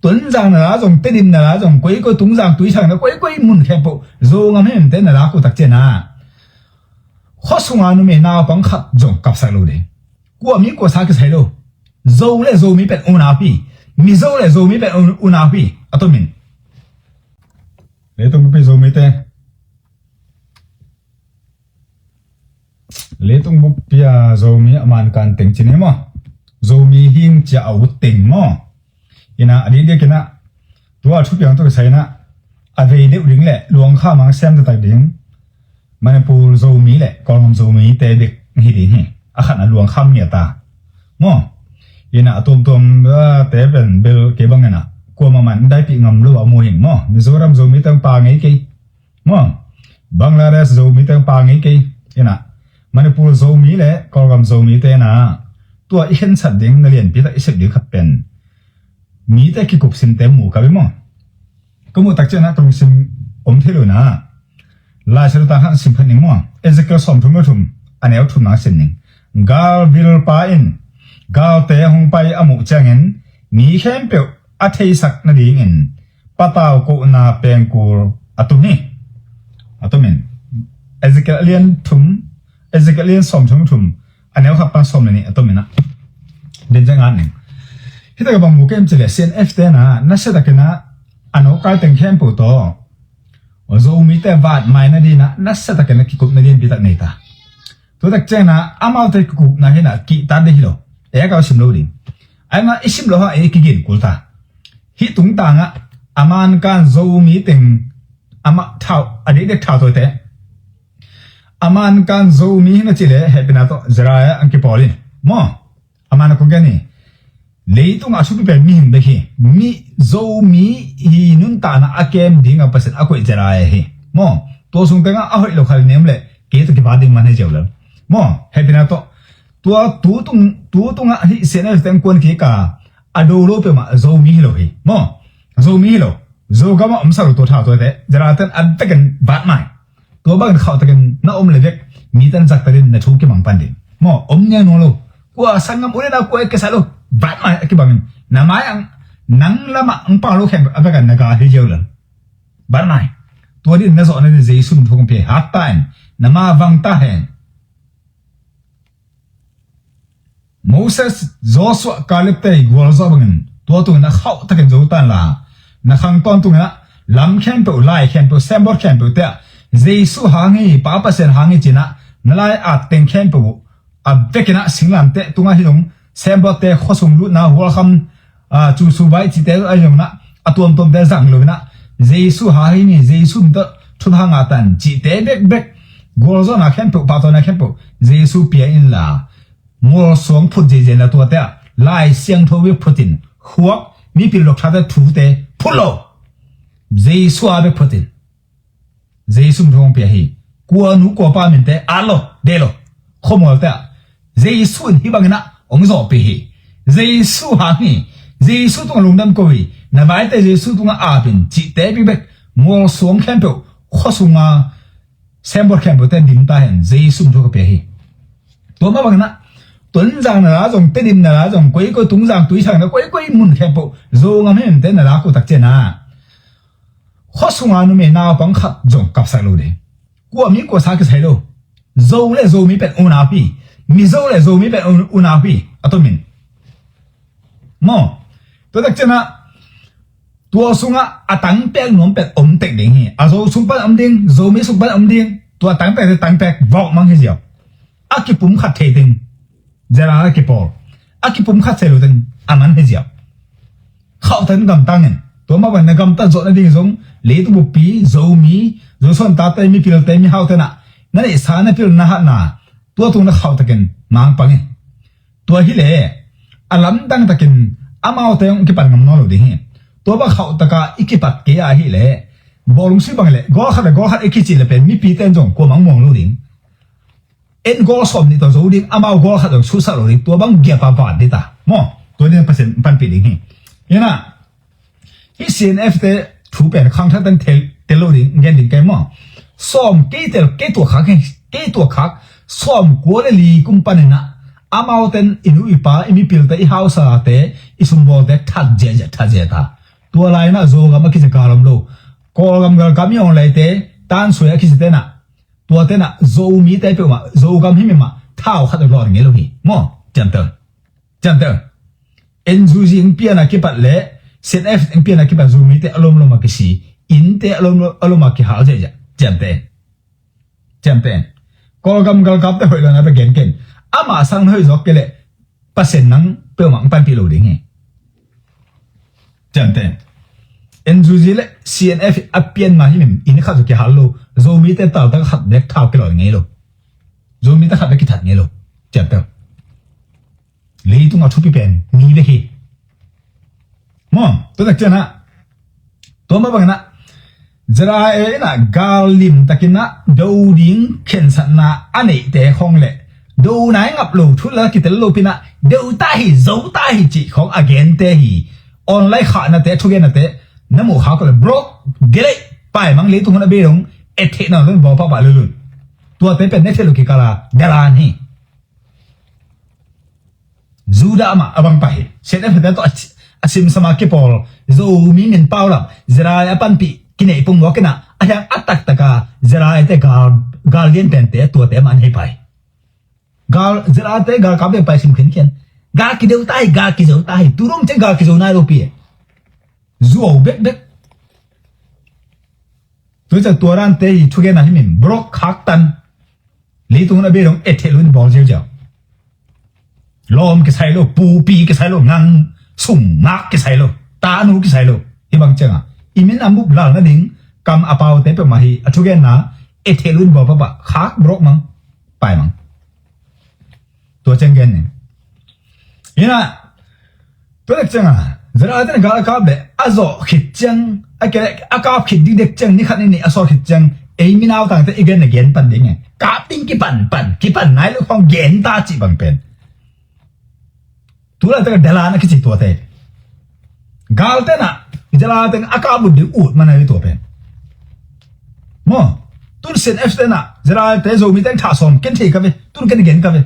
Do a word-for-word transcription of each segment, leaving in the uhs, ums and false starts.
Tonzang na la zong, Tedim na la zong, koikoi Tungzang tuisang na koikoi mun khempeuh Zogam himte na la ko tak ciangin ah, khuasunga numei naupang khat zong kapsak lo ding. Kua mi kua sa kisai lo. Zo le Zomi pen unau hi. Mizo le Zomi pen un-, unau hi. A tomin. Leitung buppi Zomite. Leitung buppi a Zomi a mankan teng ci ni maw? Zomi hing cia a ut teng maw? Ina a dikdikin ah, tua a thupiang tawh kisai in ah, a vei deuh ding le luangkham hang sem taktak ding Manipur Zomi le Kawlgam Zomite bek hi ding hi. A khatna luangkham ngiat ta maw? Ina a tuamtuam, ah, te pen bel kei bangin ah kuamah man daipih ngam lo a mu hing maw? Mizoram Zomite hong pa ngei kei maw? Bangladesh Zomite hong pa ngei kei. Ina Manipur Zomi le Kawlgam Zomite na tua i khensat ding na lianpi tak i sep ding khat pen mite kikupsimte mu ka bia maw? Ka muh tak ciangin ah ka lungsim om thei lo na. Lai Siangtho tang khat sim khat ning maw? Ezekiel sawmthum le thum, a neu thum nang sim ning. Galvilpa in galte hong pai a muh ciangin mi khempeuh a theisak nadingin patau kohna pengkul a tum hi. A tumin Ezekiel a lian thum, Ezekiel a lian sawmthum thum, a neu khat pan sawm le nih a tumin ah. Den ciang ngat ning. Hita ka bang mu kem ci le C N F te na nasia takin ah a nokai teng khempeuh tawh Zomite vat mai nadingin ah nasia takin ah kikupna lianpi tak nei ta. Tua tak ciangin ah amaute kikupna hi na kihta ding hi lo. E ka sim lo ding. Ai ma i sim lo ha e kigin kul ta. Hih tungtang ah a mankan Zomi teng amah thau, a dikdik thautawite. A mankan Zomi hi na ci le hehpihna tawh Zeraya ang kipawl in maw? A man a kong gen hi. Leitung a thupi pen mihing bek hi. Mi Zomi hi nuntakna a kem ding a Pasian a koih Zeraya hi maw? Tua sung tengah a hoih lo khal nem le kei tawh kibat ding man hi ziau lel maw? Hehpihna tawh tua tu tung, tu tungah hih C N F teng kuan kik a, a do lo peuhmah Zomi hi lo hi maw? Zomi hi lo. Zogam ah om sa lo tua thautawite Zeraya ten a vekin bat mai. Tua bangin khauhtakin na om le vek mite na zaktakin na thu kimang pan ding maw? Om nia nuam lo. Kua sanggam u le nau kua e kisa lo. Bat mai a kibangin na mai ang, nang lamah ang pang lo khen a vekin na ga hi ziau lel. Bat mai. Tua din na zawhna din Jesu min thu kong pia hat ta in na ma vang ta hen. Moses, Joshua, Caleb te i gualzawh bangin tua tungin a khauhtakin zo tan la, na khang tawntung in ah lam khempeuh, lai khempeuh, sembawt khempeuh te ah Jesu hang hi, Pa Pasian hang hi ci-in ah na lai at teng khempeuh uh a vekin ah singlamteh tungah hi zong sembawtte khuasung lutna hualkham, aa, cu subai cihte a zong nah a tuamtuamte zang lo in ah Jesu ha hi mi, Jesu min tawh thupha ngah tan cihte bekbek gualzawhna khempeuh, pahtawina khempeuh Jesu pia inla mualsuang phut zeizei na tuate ah Lai Siangtho bek phutin khuak mipil dokthate thute phut lo. Jesu a bek phutin Jesu min thong pia hi. Kua nu kua pa minte at lo, de lo. Khuamualte ah Jesu in hih bangin ah hong zawhpih hi. Jesu hang hi. Jesu tungah lungdam ko hi. Na vaite Jesu tungah apin cihte bikbek mualsuang khempeuh khuasunga sembawt khempeuhte dim ta hen. Jesu min thong ka pia hi. Tua mah bangin ah Tonzang na la zong, Tedim na la zong, koikoi Tungzang tuisang na koikoi mun khempeuh Zogam himte na la ko tak ciangin ah khuasunga numei naupang khat zong kapsak lo ding. Kua mi kua sa kisai lo. Zo le Zomi pen unau hi. Mizo le Zomi pen un-, unau hi. A tomin. Maw. Tua tak ciangin ah tua sungah a tangpek nuam pen om tek ding hi. A Zo sung pan om ding, Zomi sung pan om ding. Tua tangpek te tangpek vawk mang hi ziau. A kipum khat thei ding. Zera a kipawl. A kipum khat thei lo ding a man hi ziau. Khauhtakin gamtang in. Tua mah bangin na gamtat zawh nading zong leitung buppi, Zomi, Zosuan tate, mipilte, mihaute nah na neihsa na pil na hatna tua tung na khauhtakin mangpang in. Tua hileh a lamdang takin amaute hong kipan ngam nawn lo ding hi. Tua bang khauhtaka i kipat kei a hileh bawlung sui bang leh gawlkhat le gawlkhat i kicih le pen mipite in zong kuamah muang lo ding. En gawl sawm nih tawh zo ding, amau gawl khat tawh susak lo ding, tua bang giapa van dita maw? Tua ding Pasian panpih ding hi. Ina hih C N F te thu pen khangthak ten tel, tel lo ding, gen ding kei maw? Sawm kei tel, kei tua khak hi, kei tua khak sawm kua le li kum panin ah amau ten i nu i pa, i mipilte, i hausate, i sumbawlte that ziahziah, that ziah ta. Tua lai-in ah Zogam a kici gal om lo. Kawlgam galkap mi awng laite, tansuai a kici tenah, tua tenah Zomite peuhmah, Zogam himhimah thau khat a lawh ngei lo hi. Maw? Ciamteh. Ciamteh. N U G in pian a kipat le C N F in pian a kipat Zomite a lomlom a kisi, innte a lomlom a kihal ziahziah. Ciamteh. Ciamteh. Kawlgam galkapte hoih lo na bek gen ken. Amah sang na hoih zawk kei leh Pasian nang peuhmah hong panpih lo ding hi. Ciamteh. N U G le C N F a pian ma himhim inn khat zong kihal lo. Zomite taltak khat bek thau kilawh ngei lo. Zomite khat bek kithat ngei lo. Ciamteh. Leitung a thupi pen mi bek hi. Maw, tua tak ciangin ah, tua mah bangin ah, Z R A in ah gal limtakin ah do ding khensatna a neihte khawng le do nai ngap lo thu la kitel lo pin ah do ta hi, zo ta hi cih khawng a gente hi. Online khahnate, thugennate na muh khak le block delete, paimang, leitung hun a bei dong et theih nawn lo in bawl pahpah lulun. Tuate pen ne thei lo kikal a dalan hi. Judah mah a bang pah hi. C N F te tawh a, a simsam a kipawl Zomi min paulap Z R A a panpih kineih pungmawk in ah, a hiang a taktaka Z R A te gal, gal lian pente tuate mah an hei pah hi. Gal, Z R A te galkap deuh pai sim khinkhian. Gal kideu ta hi, gal kizo ta hi. Tu dong ciang gal kizo nai lo pi. Zuau bekbek. Tua ciang tua dante hi thugen a himhim block khaktan. Leitung hun a bei dong et theih lo in bawl ziauziau. Lawm kisai lo, pupi kisai lo, ngang sung ngak kisai lo, tanu kisai lo. Hih bang ciangin i min a mup lal nading kam a paute peuhmah hi a thugenna et theih lo in bawl pahpah, khak block mang, pai mang. Tua ciang gen ning. Ina, tua lek ciangin Z R A te in gal a kap le a zawh khit ciang, a kele a kap khit dikdek ciang, ni khat ni nih a sawh khit ciang, ei minautangte i gen a gen pan ding e. Kap ding kipan pan, kipan nai lo khawng gen ta cih bang pen. Tulaitak a dalan a kici tuate. Gal tenah, i dalan teng a kap ut ding ut man ahi tua pen. Maw, tun C N F tenah, Z R A te Zomi teng thah sawm, ken thei ka ve, tun ken gen ka ve.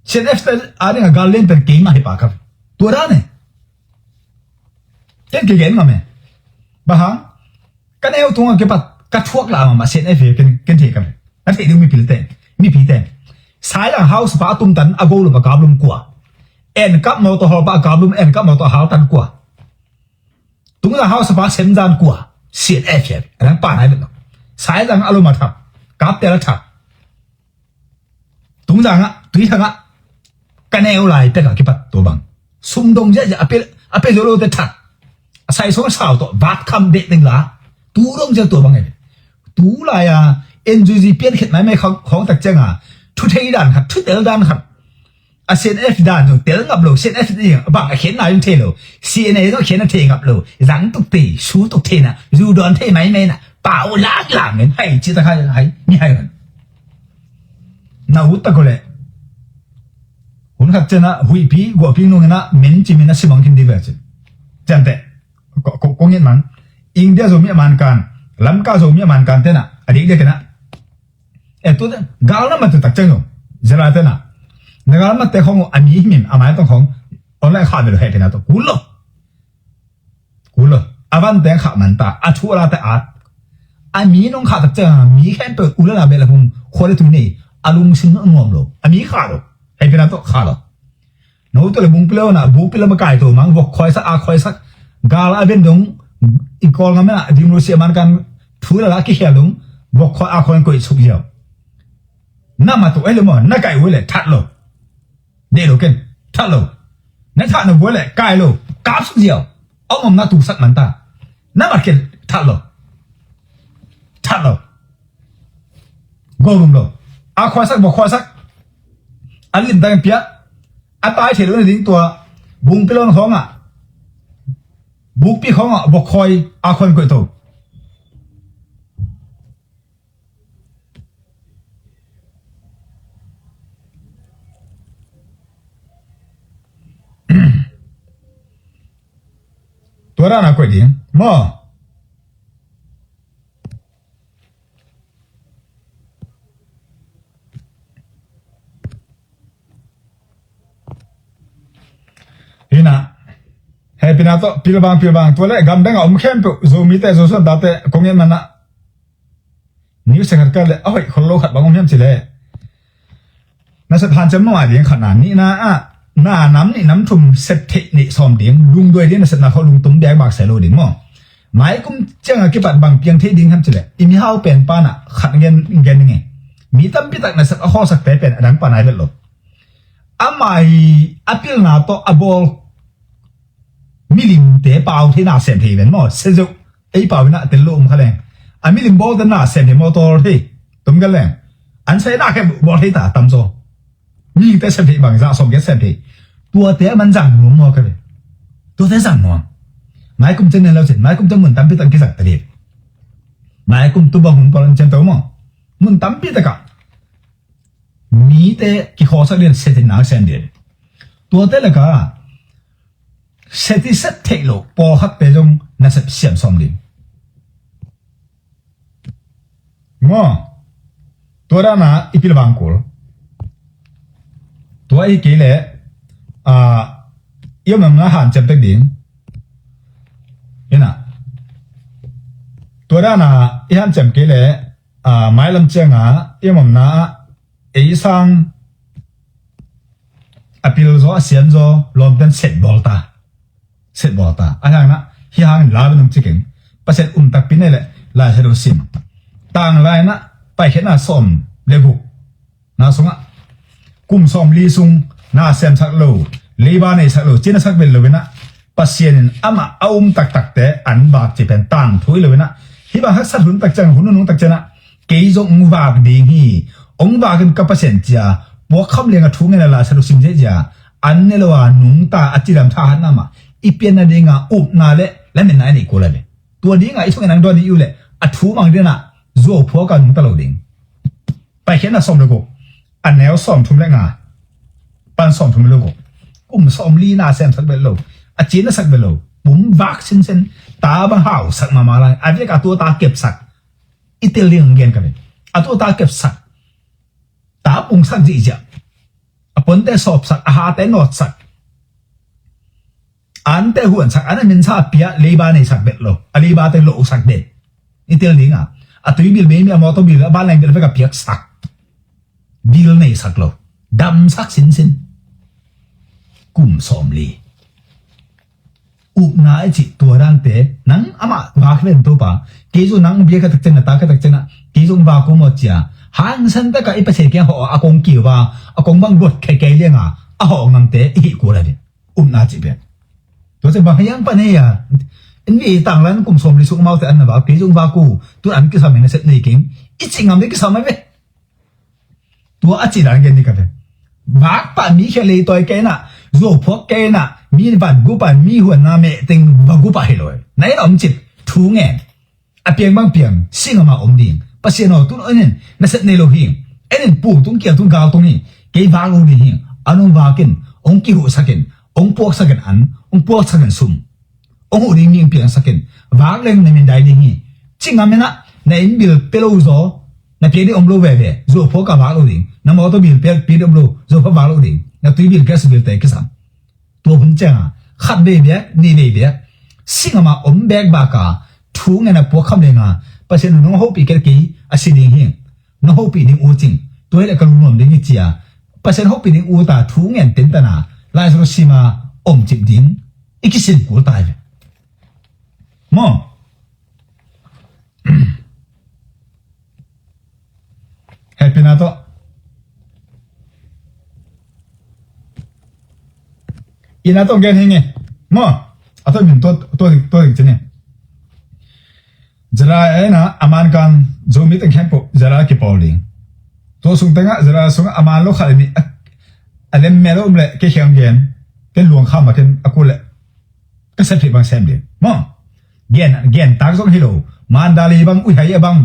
C N F te a ding a gal lian pen keimah hi pah ka ve. Tua dan e. Ken kigen ngam e. Bang hang, ka neu tungah kipat ka thuak lah mahmah C N F hi, ken, ken thei ka ve. Na thei ding mipil ten, mipi ten. Sailang house pa a tumtan a golum a kaplum kua. En kap mawtaw hawlpa a kaplum, en kap mawtaw a haltan kua. Tungzang house pa semzan kua. C N F hi. A nang pa nai vet lo. Sailang a lum a thak. Kaptel a thak. Tungzangah, Tuithangah ka neu lai pekah kipat tua bang. Sumdong ziahziah a pe, a pe zo lote that. A saisong sau tawh vat kham deh teng la. Tu dong ziah tua bang e. Tu lai-a N U G piankhiat maimai khawng, khawng tak cianga thuthei dan khat, thutel dan khat. A C N F dan zong tel ngap lo, C N F ding a bang a khenna zong thei lo, C N A zong khenna thei ngap lo, zang tuk thei, su tuk thei na, zu dawn thei maimai na, pau laklang in hai ci tak hai, hai, mi hai kan. Na ut tak ko le. Hun khat ciangin a huihpi guahpi nungin a men cimin a simang khin ding ve cin. Ciangteh. Ko, ko, ko ngin man. India Zomi a man kan. Lamka Zomi a man kan tena. A dik dek kena. E tu te. Gal na matu tak ciang zong. Zela tena. Na gal mate khong a mi himim a mai tong khong. Online kha belo he pena to. Kulo. Kulo. A van teng khah man ta. A thu a la te at. A mi nong khah tak ciang a mi khempeuh u le nau beh le phung khua le tui nei. A lungsim a nuam lo. A mi khah lo. Hei pina tawh khah lo. No tawh le bungpi lo na, bungpi lo ma kai to mang, vok khoi sak, a khoi sak. Gal a ben dong. I Kawl ngam na, democracy a man kan thu la la ki khel dong. Vok khoi a khoi koih suk ziau. Na ma to e le mo, na kai u le that lo. Deh lo ken, that lo. Na that na gual le, kai lo, kap suk ziau. Om om na tu sak man ta. Na mat ken, that lo. That lo. Go lum lo. A khua sak, bo khua sak. A lim tang pia. A tai thei lo na ding tua. Bung pilon khong a. Buk pi khong a, bo khoi, a khon koi to. Tua dan a koih ding maw? Hina, hei pina A tawh pilvang pilvang tua le gamdang a om khempeuh Zomite Zosuan tate kong et manah news khat ka le a hoih khol lo khat bang om hiam cileh nasep hanciam mawh a ding khatna nihna ah na nam nih nam thum sep theih nih sawm ding lungduai ding nasepna khawh lungtum biak bak sai lo ding maw? Maikum ciangah kipat bang piang thei ding hiam cileh i mihau pen panah khat gen gen nge. Mi tampi tak nasep a khawsakte pen a dang panai let lo. Amah hi a pilna tawh a bawl milimte pau thei na sem thei ven maw? Sezeuh ei pau ina tel lo um kha leng a milim bawl te na sem thei maw? Tawl thei tum kha leng an sai na khe bawl thei ta tamzaw. Mihingte sem thei bang zah sawm get sem thei. Tuate a man zang nuam maw kha ve? Tuate zang nuam. Maikum cen nen lo cen maikum cen mun tampi tak kizang ta ding. Maikum tu bang hun pawl an cen to maw? Mun tampi takah mite kikhawsak ding seti nang sem ding. Tuate laka seti sep theih lo pawlkhatte zong nasep siam sawm ding. Maw? Tua dana i pilvang kul. Tua i kei le i omnamna hanciam tek ding. Ina tua dana i hanciam kei le mailam cianga i omnamna ei sang a pil zaw a siam zaw lawmten set bawl ta. Set bawl ta a hangna hi hangin lau nung ciking Pasian um takpi nei le lai set sim tang laina paikhiatna sawm le guk na sungah kum sawm li sung na semsak lo leiba neisak lo cinasak vel lo inah Pasian in amah a um taktakte an vak ci pen tang thui lo inah hi bang haksat hun tak ciang hun nung tak cianah kei zong ong vak ding hi. Ong vak in ka Pasian cia puak kham liang a thu ngen a la sa lu sim zia zia an ne lo a nungta a cidam tha hatna mah i pianna dinga upna le lametna i neih kul a ve. Tua dinga i thungen ang dawn i uh le a thu mang dinah zuau phuaka nungta lo ding. Paikhiatna sawm le guk a neu sawm thum le nga pan sawm thum le guk kum sawm li na semsak bel lo a cina sak bel lo pum vak sinsen ta bang hausak mama lai a vek a tua ta kepsak i tel ding ang gen ka ve. A tua ta kepsak ta pungsak zihziah a ponte sawpsak a hate nawtsak ante huansak an a minsa a pia leiba neisak bet lo a leibate lohsak den i tel dinga a tui bil meimi a mawtaw bil a banleng bil vek a piaksak bil neisak lo damsak sinsin kum sawm li. Upna i cih tua dante nang amah vak ven topa kei zu nang bia ka takcen na ta ka takcen ah kei zong vak um aw cia hangsan taka i Pasian kiang hawh a kong kiu va a kong bang bot kheikei lianga a hawh ngamte i hih kul a ding. Upna cih pek tua cih bang hiang pan hei a in mi tanglan kum sawm li suk amaute an na vak kei zong vak uh tun an kisam in a set nei keng i cih ngamte kisam a ve. Tua a cih dan gen ni ka ve. Vakpah mi khia leitawi kei inah zuau phuak kei inah mi van gupa mi huanna mehteng va gupa hi lo. Na in a om cip thu ngen a piang bang piang singama om ding. Pasian aw tun en in nasep nei lo hi. En in pung tung kial tung gal tung hi. Kei vak lo ding hi. An ong vakin ong kihuhsakin ong puaksakin an ong puaksakin sum ong huh ding mi ong piangsakin vak leng na min dai ding hi. Cingam inah na inn bil pe lo zaw na piak ding om lo veve zuau phuak a vak lo ding na mawtaw bil piak piak ding om lo zuau phuak vak lo ding na tui bil gas bil te kisam. Tua hun cianga khat vei biak nih vei biak singama om bek baka thu ngen a puak kham lenga Pasian nong hopih ket kei a si ding hi. Na hopih ding u cing tua hi le ka lungnuam ding hi cia Pasian hopih ding u ta thu ngen tentana Lazarus sima om cip ding i kisin kul tai ve. Maw? Hehpihna tawh ina tawh gen hi nge. Maw? A tawh min tua tua tua cini. Zara ina a mankan Zomi teng khempeuh Zara kipawl ding. Tua sung tengah Zara sungah a man lo khat nih a lem mel a um leh kei khiang gen ken luang kham a ken a kul leh ka sem thei bang sem ding maw? Gen gen tak zong hi lo. Mandali bang uihai a bang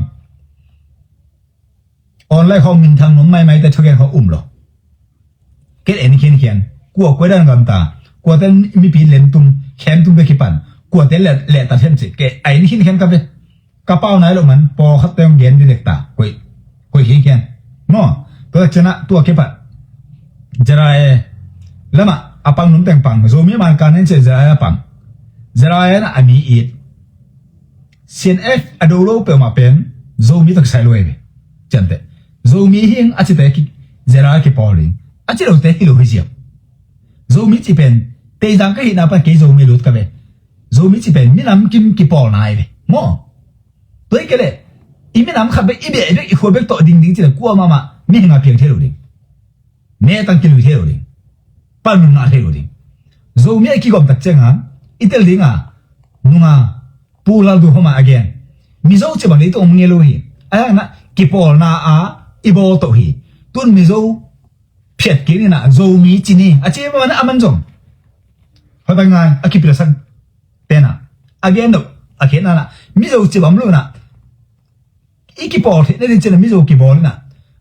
online khawng minthang num maimai te thugen khawng um lo. Ken en khinkhian kua kuai dan gamta kuate mipi lemtum khemtum ve kipan kuate lehtat hem ci ke a en khinkhian ka ve. Ka pau nai lo man pawlkhat teng gen didek ta koih koih khinkhian maw? Tua cianah tua kipat Jerae lamah a pang num teng pang Zomi man kan en cia Jerae a pang ZRA in a mi it. CNF a do lo peuhmah pen Zomi tawh kisai lo ei ve. Ciamteh. Zomi hing a cite ki ZRA kipawl ding. A ci lote hi lo hi ziau. Zomi cih pen Teizang ka hihna pan kei Zomi lut ka ve. Zomi cih pen minam kim kipawlna ei ve. Maw. Tua hi kei leh i minam khat bek, i beh bek, i khua bek tawh ding ding ci leh kuamah mah mihing a piang thei lo ding. Metang kilui thei lo ding. Palnung ngah thei lo ding. Zomi a i kigawm tak cianga i tel dinga nunga Pu Lalduhoma a gen. Mizo ci bang leitung om ngei lo hi. A hangna kipawlna a i bawl toh hi. Tun Mizo phiat kik nina Zomi ci ni a ci mana a man zong. Hota ngai a kipilsak tena a gen lo a khenana Mizo ci bang lo na i kipawl theih nading cina Mizo kibawl ina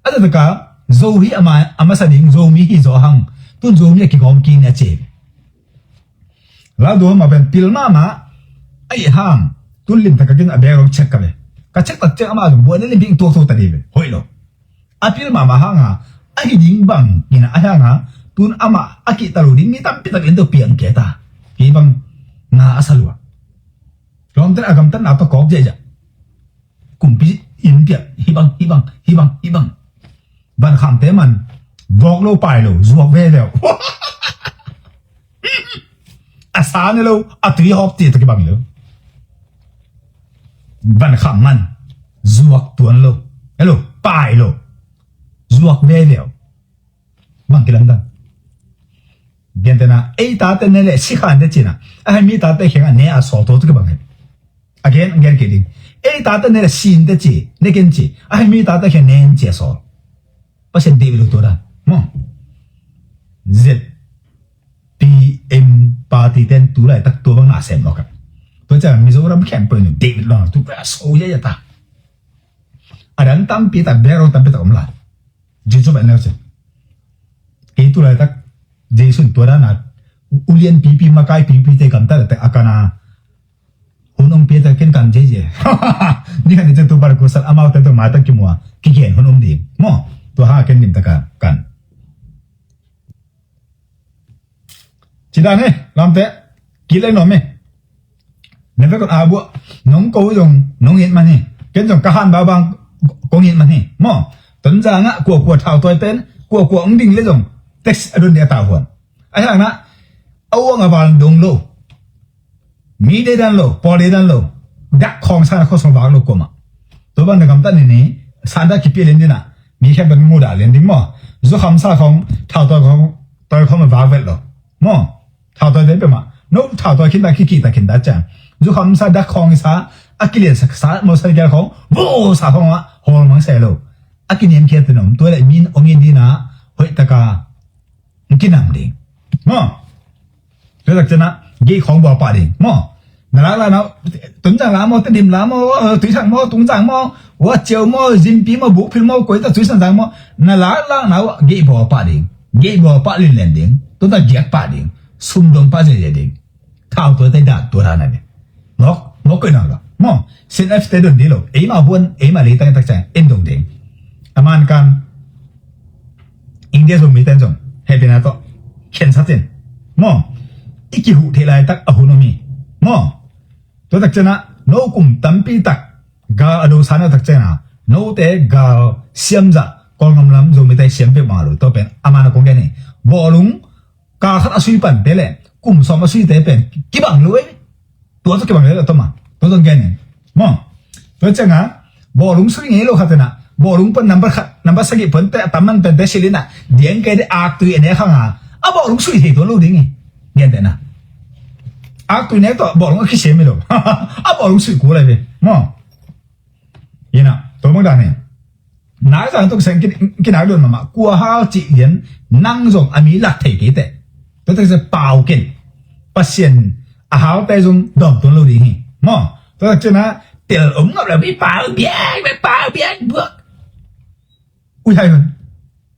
a taktak a Zo hi a masa ding, Zomi hi zaw hang. Tun Zomi a kigawm kik ni a ci. Lalduhoma pen pil mahmah a ih hang tun limtak a kin a background check ka ve. Ka check tak ciang amah zong buaina limping tuaktuak ta dih ve. Hoih lo. A pil mahmah hanga a hi ding bang ina a hanga tun amah a kihta lo ding mi tampi tak in tawh piang kei ta. Kei bang na a sa lua. Lawmte a gamtatna tawh kawk ziahziah. Kumpi in piak hih bang hih bang hih bang hih bang. Van khamte man vawk lo pai lo zuak veve uh. A sa ne lo a tui hawp ti tawh kibang lo. Van kham man zuak tuan lo. Hello, pai lo. Zuak veve uh. Bang kilamdang. Gentena ei tate ne le sikhante cina a hai mi tate khenga ne a sawlto tawh kibang he. Again, again kei ding. Ei tate ne le sinte ci, ne ken ci. A hai mi tate khe nen ci a sawl. Pasian dih lo tua dan. Maw. ZPM party ten tu laitak tua bang na sem lo ka. Tua ciang Mizoram khempeuh in dih lo tu pa so ya ya ta. A dan tampi tak bero tampi tak om lai. Jesu ba neu ci. Kei tu laitak Jesu tua dan a ulian pipi makai pipi te gamta laitak a kana. Hun ong pia ta ken kan jeje. Ni kan ite tu bar kusal amau te tu mata kimua kigen hun ong ding. Maw. Tua ha ken lim taka kan. Ci dan he lamte. Kile nom he. Ne ve kon a bua. Nong ko zong nong it man hi. Ken zong ka han ba bang kong it man hi. Maw. Tonzang ah kuakua thau toi ten kuakua ong ding le zong text a dun dia ta huan. A hangna a uang a val dong lo. Mi deidan lo, pawl deidan lo. Dak khawng sana khawsung vak lo kuamah. Tua bang na gamtat nini sanda kipia lian dina. Mi khempeuh mudah lian ding maw. Zukham sa khawng thau toi khawng toi khawng vak vet lo. Maw. Thau toi te pia mah. No thau toi khinta kikihta khinta ciang. Zukham sa dak khawng sa a kilian sa sa motorcycle khawng vo sa khawng ah hawl mang se lo. A kiniam khiat te nom tua le min ong in dina hoih taka kinam ding. Maw. Tua tak ciangah gei khawng bawl pah ding maw. Na lak lak na Tonzang la maw, Tedim la maw, Tuisang maw, Tungzang maw, Wa Ciau maw, Zimpi maw, Bukphil maw, koita Tuisang Zang maw. Na lak lak na gei bawl pah ding. Gei bawl pah linlen ding. Tua tak giak pah ding. Sum dong pah zeze ding. Thau tua tai dan tua dan a ni. Mawk mawk koi nang lo maw. Sin F te don di lo. Eima huan eima leitang tak ciang en dong ding. A man kan India zong miten zong hehpihna tawh khensatin maw. I kihuh theih laitak a hun om hi maw. Tua tak ciangah no kum tampi tak gal a dosa na tak ciangah note gal siamzah Kawlngam lam zong mite siam peuhmah lo. Tua pen a man a kong gen hi. Bawlung kal khat a sui pante le kum sawm a suite pen kibang lo ei. Tua tawh kibang lo ei lo tawma tua tawh gen in maw. Tua cianga bawlung sui ngei lo khat tena bawlung pan number khat number sagih pante a tamman pente silina diang kei de aktui a nek hanga a bawlung sui thei tua lo ding i. Gen tena aktui nek tawh bawlung a kisiam i lo. A bawlung sui kul ai ve maw. Ina tua bang dan hi. Nai zang tuk seng kinak don mama kua hal cih lian nang zong a mi lak thei kei teh. Tua tak se pau ken Pasian a halte zong dom tuan lo ding hi maw. Tua tak ciangah tel om ngap le mi pau biang mi pau biang buak. Ui hai hun.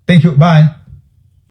Thank you. Bye.